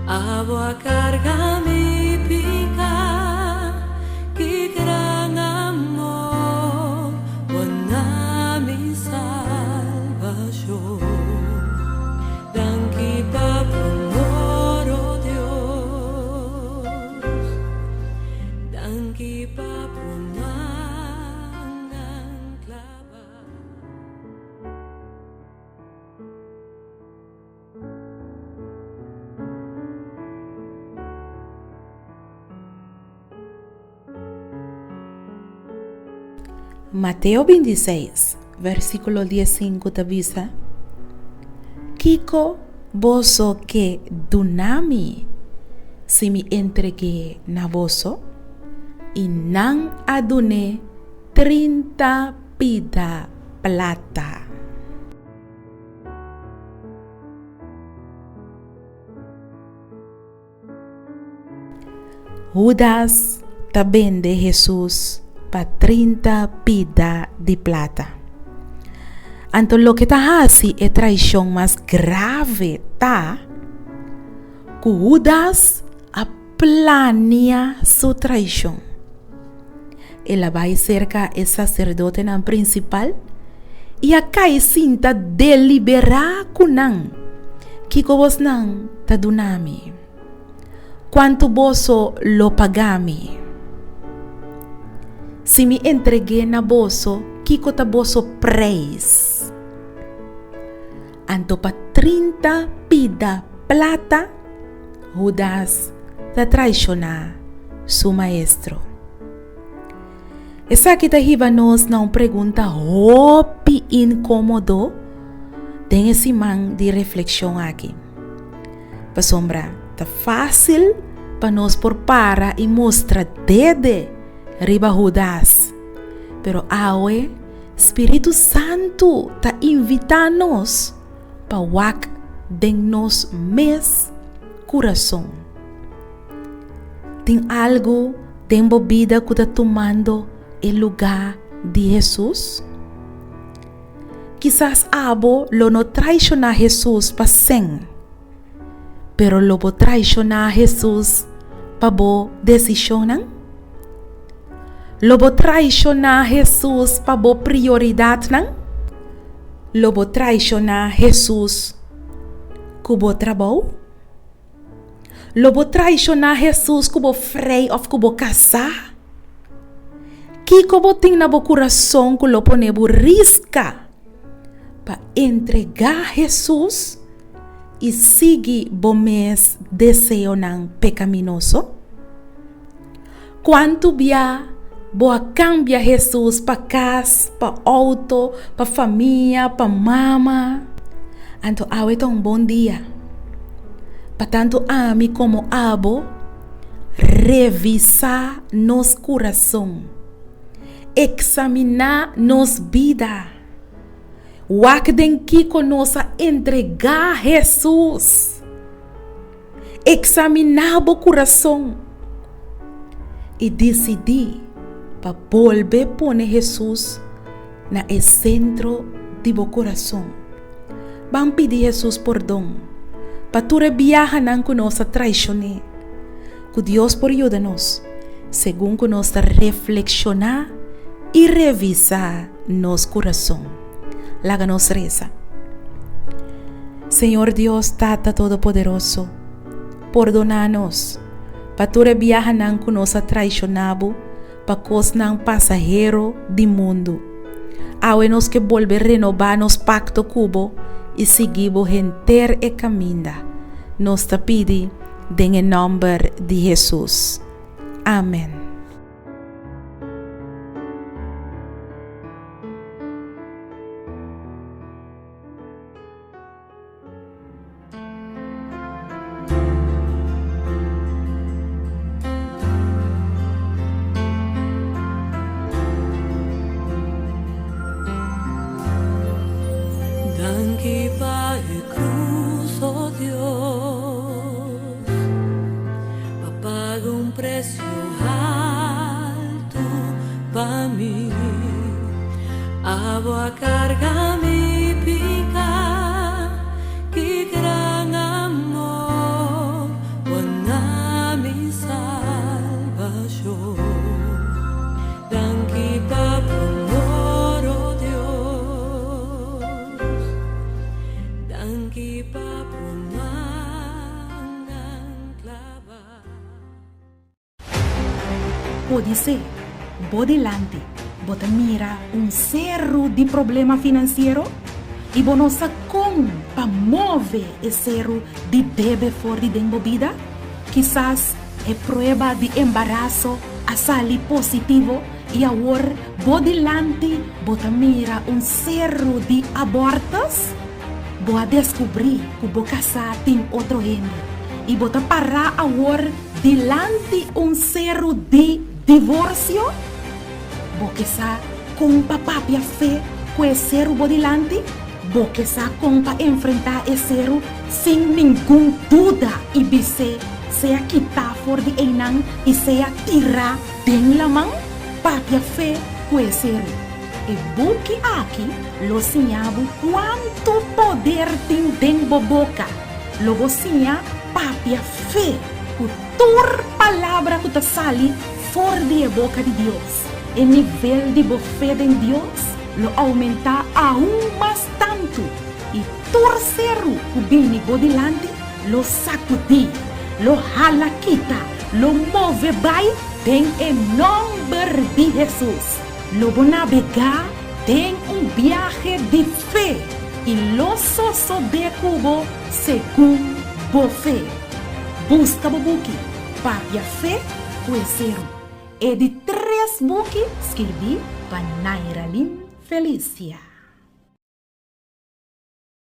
Abo a carga mi pica, ki gran amor, bo na mi salvacion. Danki pa bo amor, oh Dios. Danki pa bo mannan clava. Mateo 26, versíkulo 15 ta bisa, Kiko boso ke duna mi si mi entreg'é na boso? I nan a dun'é 30 pida plata. Hudas ta bende Hesus pa 30 pida di plata. Anto loke ta hasi e traishon mas grave ta ku Hudas a plania su traishon. El a bai serka e saserdotenan prinsipal i a kai sinta deliberá ku nan, Kiko bosnan ta duna mi? Kuantu boso lo paga mi? Si mi entreg'é na boso, kiko ta boso preis? Anto pa 30 pida plata, Hudas ta traishoná su maestro. Esaki ta hiba nos na un pregunta hopi inkómodo den e siman di reflekshon aki. Pasobra ta fásil pa nos por para i mustra dede riba Hudas, pero awe Spiritu Santu ta invitá nos pa wak den nos mes kurason. Tin algu den bo bida ku ta tumando e lugá di Hesus? Kisas abo lo no traishoná Hesus pa sèn, pero lo bo traishoná Hesus pa bo desishonnan? Lo bo traishoná Hesus pa bo prioridatnan? Lo bo traishoná Hesus ku bo trabou? Lo bo traishoná Hesus ku bo frei òf ku bo kasá? Kiko bo tin na bo kurason ku lo pone bo riska pa entregá Hesus i sigui bo mes deseonan pekaminoso? Kuantu bia bo a kambia Hesus pa kas, pa outo, pa famia, pa mama? Anto awe ta un bon dia pa tantu ami komo abo revisá nos kurason, eksaminá nos bida, wak den kiko nos a entregá Hesus. Eksaminá bo kurason i disidí pa bolbe pone Hesus na e sentro di bo kurason. Ban pidi Hesus pordon pa tur e biahanan ku nos a traishon'é. Ku Dios por yuda nos segun ku nos ta reflekshoná i revisá nos kurason. Laga nos resa. Señor Dios Tata Todopoderoso, pordoná nos pa tur e biahanan ku nos a traishoná Bo pa kosnan pasahero di mundu. Awe nos ke bolbe renobá nos pakto ku Bo i sigui Bo henter e kaminda. Nos ta pidi den e nòmber di Hesus. Amen. Danki pa e cruz, oh Dios, pa paga un precio alto pa mi. Abo a carga mi pica, ki gran amor. Podisé bo dilanti bo ta mira un seru di problema finansiero i bo no sa kon pa move e seru di debe for di den bo bida. Kisas e prueba di embaraso a sali positivo i awor bo dilanti bo ta mira un seru di abortus. Bo a deskubrí ku bo kasá tin otro hende i bo ta pará awor dilanti un seru di divorsio? Bo ke sa kon pa papia fe ku e seru bo dilanti? Bo ke sa kon pa enfrentá e seru sin ningun duda i bis'é sea kitá for di einan i sea tirá den laman? Papia fe ku e seru. E buki aki lo siña bo kuantu poder tin den bo boka. Lo bo siña papia fe ku tur palabra ku ta sali for di e boka di Dios. E nivel di bo fe den Dios lo oumentá aun mas tantu, i tur seru ku bini bo dilanti lo sakudí, lo hala kita, lo move bai den e nòmber di Hesus. Lo bo nabegá den un biahe di fe i lo sosodé ku bo segun bo fe. Buska bo buki Papia Fe ku e Seru, e di tres buki skirbí pa Nairalyn Felicia.